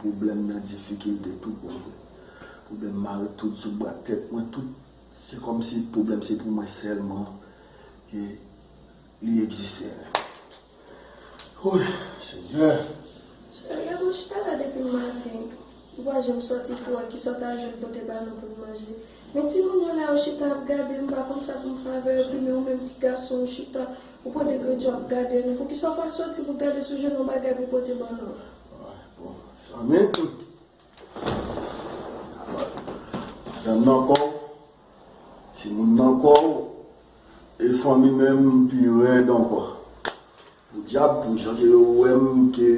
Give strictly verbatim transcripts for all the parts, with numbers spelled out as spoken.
Pwoblèm nan difikilte tou pou mwen. Pwoblèm mare tout sou bra tèt mwen, tout. Se kòmsi pwoblèm se pou mwen sèlman ke li egziste. Woy, Senyè! Seyè, mwen chita la depi maten. Ou pa janm sòti pou wè kisa w ta jwenn pote ba nou pou n manje. Men timoun yo la, yo chita ap gade, m pa konn sa pou m fè avè yo, epi men ou menm ti gason, ou chita, ou pran de grenn je w ap gade nou. Poukisa w pa sòti pou gade si w jwenn yon bagay pou pote ban nou? Bon, fanmi, madanm nan ankò, timoun nan ankò, e fanmi menm pi rèd ankò. Podyab, pou jan ke yo wè m, ke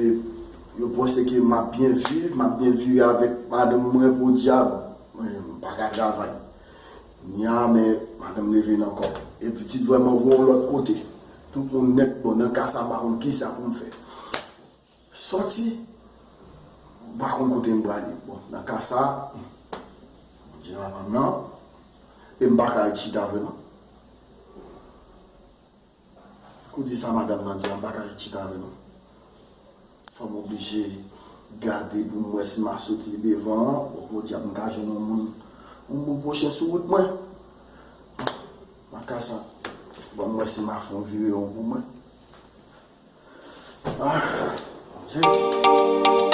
yo panse ke m ap byen viv, m ap byen viv avèk madanm mwen, podyab, mwen, m pa ka travay. Nya, men madanm leve nan kò. E pitit vrèman voye yon lòt kote. Tout moun nèt, bon, nan ka sa, m pa konn kisa pou m fè. Sòti, m pa konn kote m prale. Bon, nan ka sa, m di madanm nan, e m pa ka ret chita vre non. Kote sa madanm nan di a, m pa ka ret chita avè nou. Fò m oblije gade pou m wè si m a soti devan an. Bon, podyab, m ka jwenn yon moun, yon moun pwochen sou wout mwen. Nan ka sa, bon, m wè si m a fè yon vire yon pou mwen. Ah, Bondye.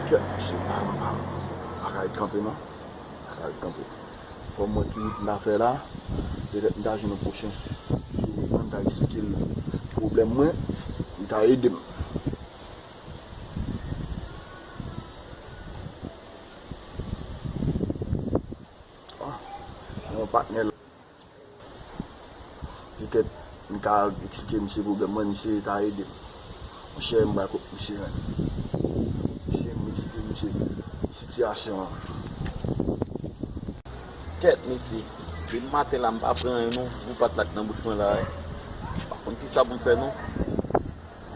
Kèt, se pa, pa, pa ka ret kanpe non. Pa ka ret kanpe. Fò m wè ki wout m ta fè la. Petèt m ta jwenn yon pwochen sou wout mwen, m ta eksplike l pwoblèm mwen, li ta ede m. Ah, yon patnè la. Petèt m ka eksplike misye pwoblèm mwen, misye ta ede m. Monchè, m pral kot misye menm. Misye, m eksplike misye sitiyasyon an. Kèt, mesye, depi maten la, m pa pran anyen non. Yon pat la k nan bouch mwen la. M pa konn kisa pou m fè non.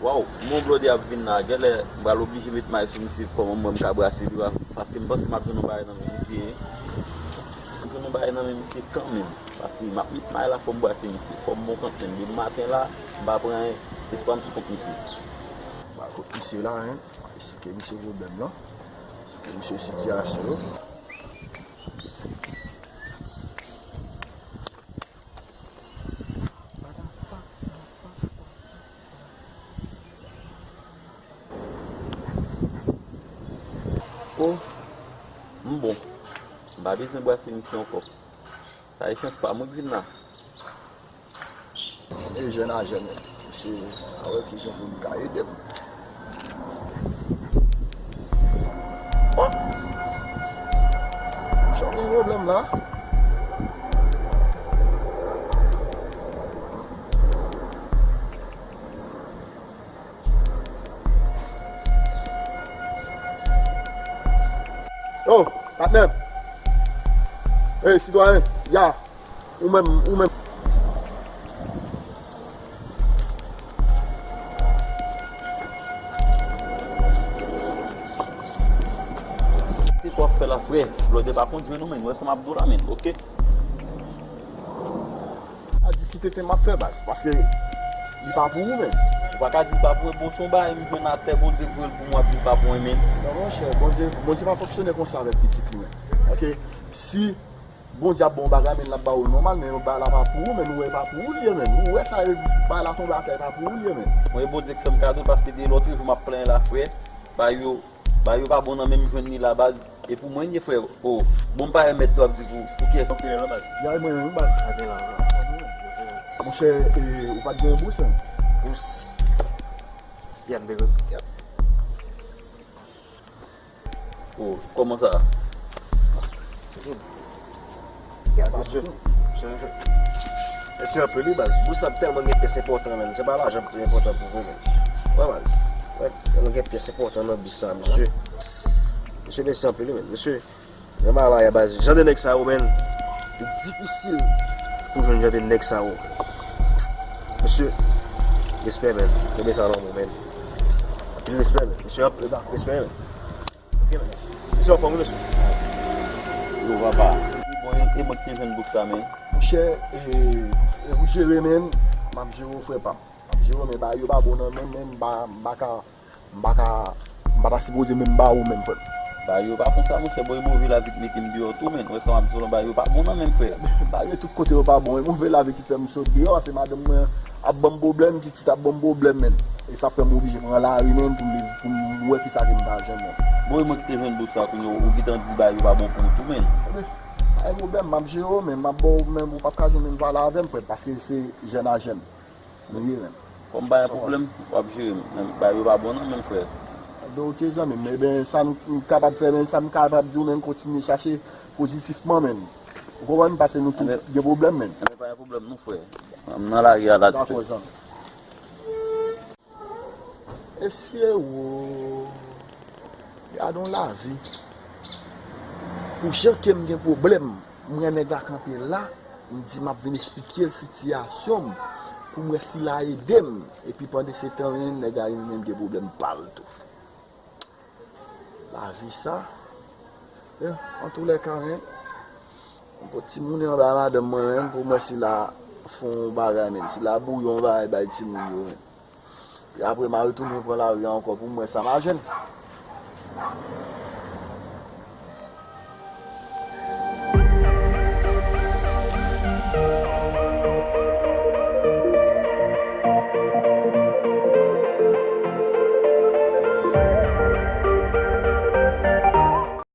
Waw, m wè yon blòdè ap vin la, genlè m pral oblije met may sou misye, kòman m wè m ka brase li, paske m panse m ap jwenn yon bagay nan men misye, wi. M jwenn yon bagay nan men misye kanmenm, paske m ap met may la, fò m brase misye, fò m bon kantmenm, depi maten la, m pa pran anyen, espwa m sou kont misye. M pral kot misye la, en, m ap esplike misye pwoblèm lan, esplike misye sitiyasyon yo. Oh, m bon. M pa bezwen brase misye ankò. Sa e chans pa mwen k vin la. E jèn a jèn, mesye, a wè kijan pou m ka ede m. Oh! Jan gen pwoblèm la. Oh, patnè! Hey, sitwayen, ya! Ou menm, ou menm. Se sa w ap fè la, frè? Blòdè pa konn jwenn ou, menn. Wè sa m ap di w la, menn, oke? A diskite te m ap fè, baz, paske li pa pou ou, menn. Ou pa ka di li pa pou mwen, bon, se yon bagay m jwenn atè, Bondye voye l pou mwen, epi li pa pou mwen, menn. Non, monchè, Bondye, Bondye pa fonksyone konsa avèk pitit li, menn. Oke? Si Bondye ap ba w yon bagay, men l ap ba w l nòmal, men yon bagay la pa pou ou, men ou wè e pa pou ou li ye, men. Ou wè sa e bagay la tonbe atè, e pa pou ou li ye, men. Mwen, e Bondye k fè m kado, paske de lòt jou m ap plenyen la, frè. Bagay yo, bagay yo pa bon nan men m jwenn li la, baz. E pou mwen, li ye, frè. Oh, bon, m pa renmen mèt yo ap di pou, pou kiyès. Ok, non, baz. Ya, mwen, wi, baz. Monchè, e, ou pa t gen bous, men? Bous. Yè m te gen. Oh, kòman sa? Mèsi anpil wi baz. Bous sa tèlman gen pyès enpòtan menm. Se pa lajan ki enpòtan pou mwen menm. Wè, baz. Wè, nou gen pyès enpòtan nan bis sa, mesye. Mesye, mèsi anpil, wi, men. Mesye, men bagay la, baz. Jan de nèg sa yo, men, li difisil pou jwenn jan de nèg sa yo. Mesye, respè, men. Kenbe sa nan men w, men. Anpil respè, men. Mesye, anpil respè, men. Ok, men. Mesye, anfòm, wi, mesye. Yo, papa. Bon, e, e mwen ki te jwenn bout sa, men. Monchè, e, e ou jere, men. M ap jere w, frè pa m. M ap jere w, men bagay yo pa bon nan men m, men m pa, m pa ka, m pa ka, m pa ta sipoze menm ba ou menm, frè m. Bagay yo pa konsa, monchè, bòy move lavi k mete m deyò tou, men. Wè sa m ap di w lan, bagay yo pa bon nan men m, frè. Bagay yo tout kote yo pa bon, e move lavi ki fè m sot deyò, paske madanm mwen ap ban m pwoblèm, pitit ap ban m pwoblèm, men. E sa fè m oblije pran lari, men, pou m, pou m wè kisa ke m ta jwenn, men. Bon, e mwen ki te jwenn bout sa, kounye a, ou gentan di bagay yo pa bon pou ou tou, men. Pa gen pwoblèm, m ap jere w, men m ap ba w, men ou p ap ka jwenn menm pale avè m, frè, paske se jèn a jèn. Nou ye, men. Kòm pa gen pwoblèm, w ap jere m. Men bagay yo pa bon nan men m, frè. Ebyen, ok, zanmi m. Ebyen, sa nou, nou kapab fè, men, sa m kapab di w, men, kontinye chache pozitifman, men. Ou konprann? Paske nou tout gen pwoblèm, men. Ebyen, pa gen pwoblèm, non, frè. M nan lari a la. Dakò, zanmi. Mesye, wo, gad on lavi. Pou jan ke m gen pwoblèm, m wè nèg la kanpe la, m di m ap vin esplike l sitiyasyon m, pou m wè si l a ede m. Epi pandan se tan, men, nèg la li menm gen pwoblèm pa l tou. Lavi sa. Eh, antoulèka, men, m pot timoun anba madanm mwen, men, pou m wè si l a fè on bagay, men, si l a bouyi on bagay bay timoun yo, men. E apre, m a retounen pran lari a ankò pou m wè sa m a jwenn.